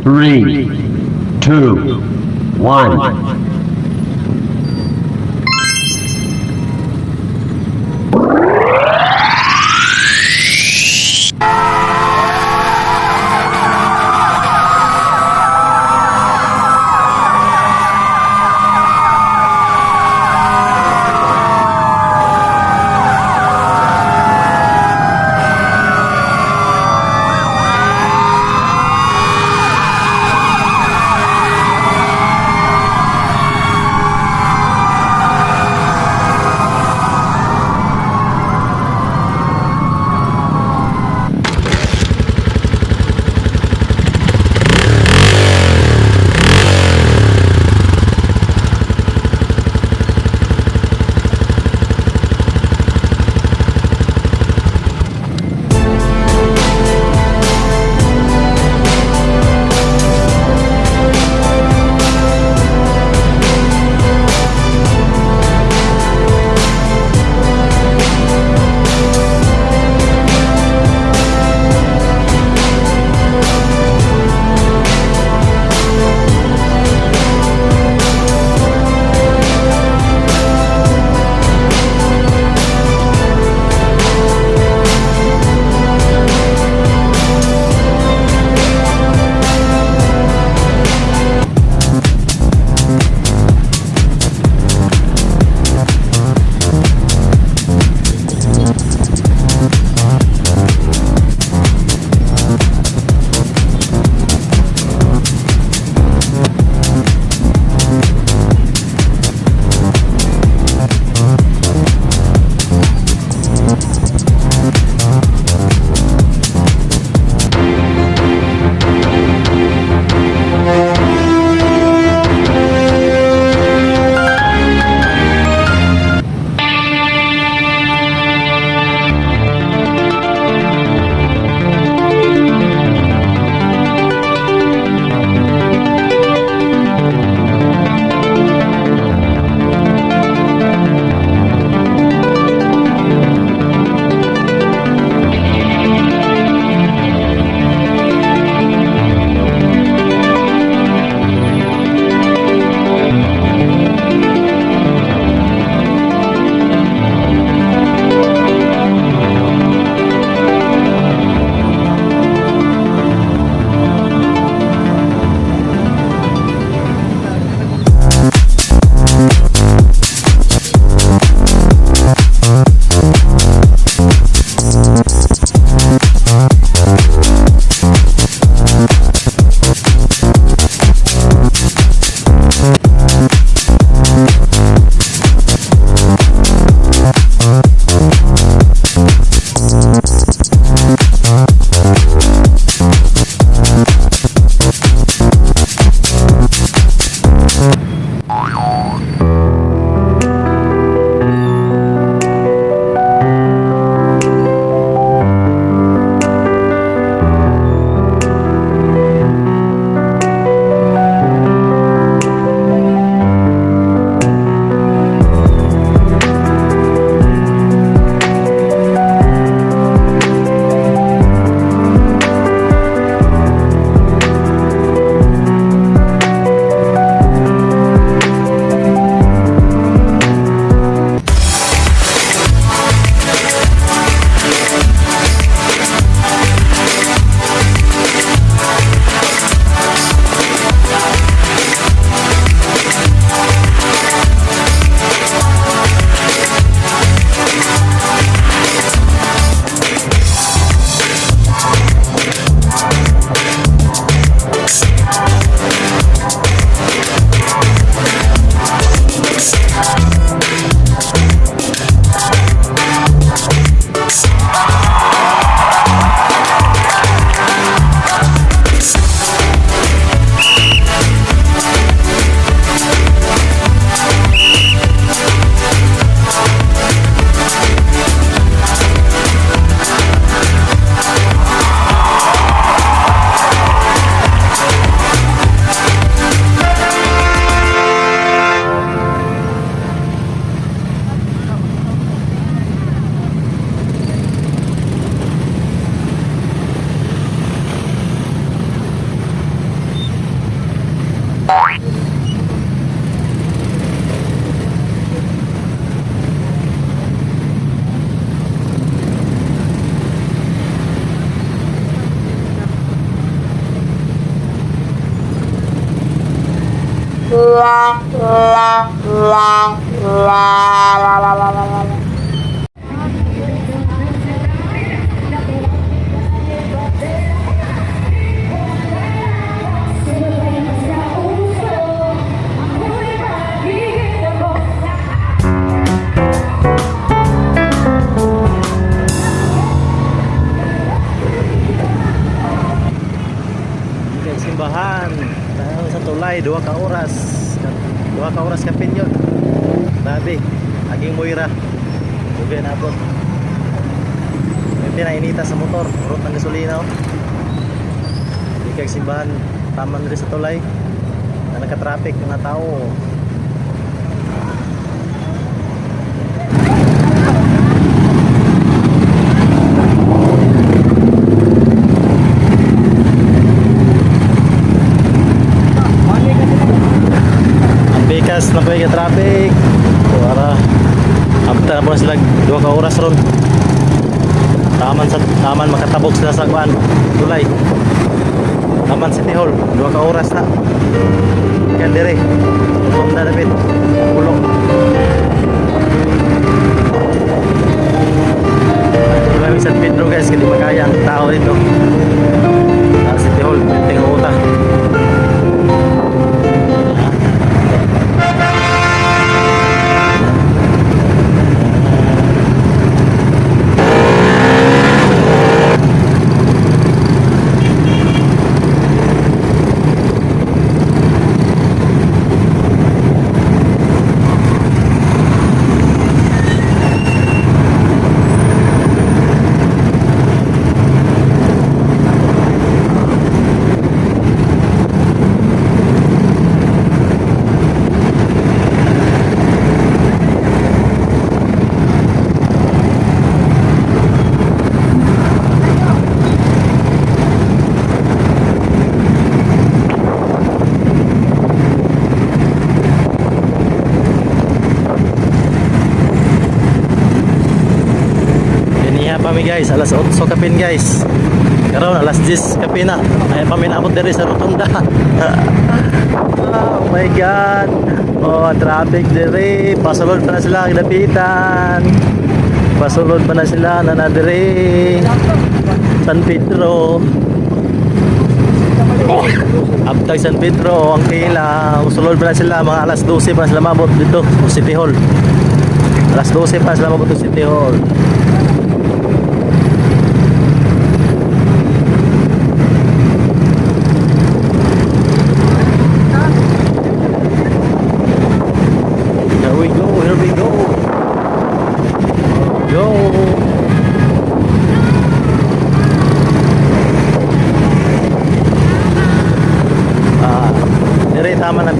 Three, two, one. La la la la la la la la la. Kay simbahan tayo sa tulay, 2 ka oras. 2 ka oras kapin yun. Grabe, aging Moira. Dugay na abot. Hindi na inita sa motor, urot ng gasolina, oh. Di kay simbahan, taman rin sa tulay. Na nagka-traffic mga tao. Ang bikas na po yung traffic. Para abta na po sila 2 ka oras ron. Taman sa taman makatabok sila sa kuan, tulay. Taman City Hall, 2 ka oras na. Kan dire. Rotunda dapit. Pulong. Marami San Pedro, guys, hindi makaya ang tao dito. Sa City Hall, ting uta. Ganiha pa mi, guys, alas 8 kapin, guys. Karon alas 10 kapin na. Ay pa mi naabot diri sa rotunda. Oh my God. Oh, traffic diri. Pasulod pa na sila ang dapitan. Pasulod pa na sila na na diri. San Pedro. Abtag San Pedro, ang pila. Sulod pa na sila, mga alas 12 pa na sila mabot dito sa City Hall. Alas 12 pa sila mabot sa City Hall. Here we go, here we go. Go. Ah, dire tama na.